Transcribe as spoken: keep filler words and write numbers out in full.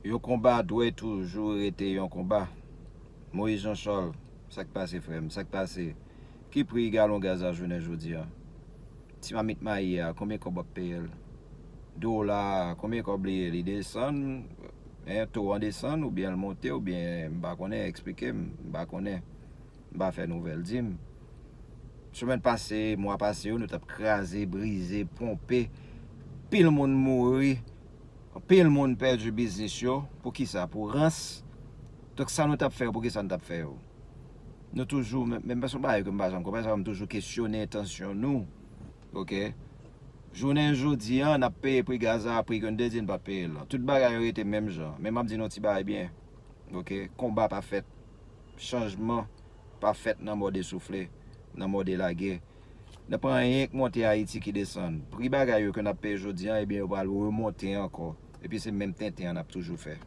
Yon konba dwe toujou rete yon konba. Moïse Jean Charles, sa k pase, frè m? Sa k pase? Ki pri galon gaz la jounen jodi a? Ti mamit mayi a, konbyen kòb w ap peye l? Dola a, konbyen kòb li ye? Li desann, en, to an desann, oubyen l monte, oubyen m pa konnen, eksplike m, m pa konnen. M pa fè nouvèl, di m. Semèn pase, mwa pase yo, nou t ap kraze, brize, ponpe. Pil moun mouri. Pil moun pèdi biznis yo. Poukisa? Pou rans. Donk, sa nou t ap fè yo, poukisa nou t ap fè yo? Nou toujou, men, men se yon bagay ke m pa janm konprann, sa m toujou kesyone entansyon nou. Oke? Jounen jodi a, n ap peye pri gaz la, pri ke n te di n p ap peye l lan. Tout bagay yo rete menm jan. Men m ap di nou ti bagay byen. Oke? Konba pa fèt. Chanjman pa fèt nan mòde soufle, nan mòde lage. Nan pa anyen k monte Ayiti ki desann. Pri bagay yo ke n ap peye jodi a, ebyen, yo pral remonte ankò. Epi se menm tenten an n ap toujou fè.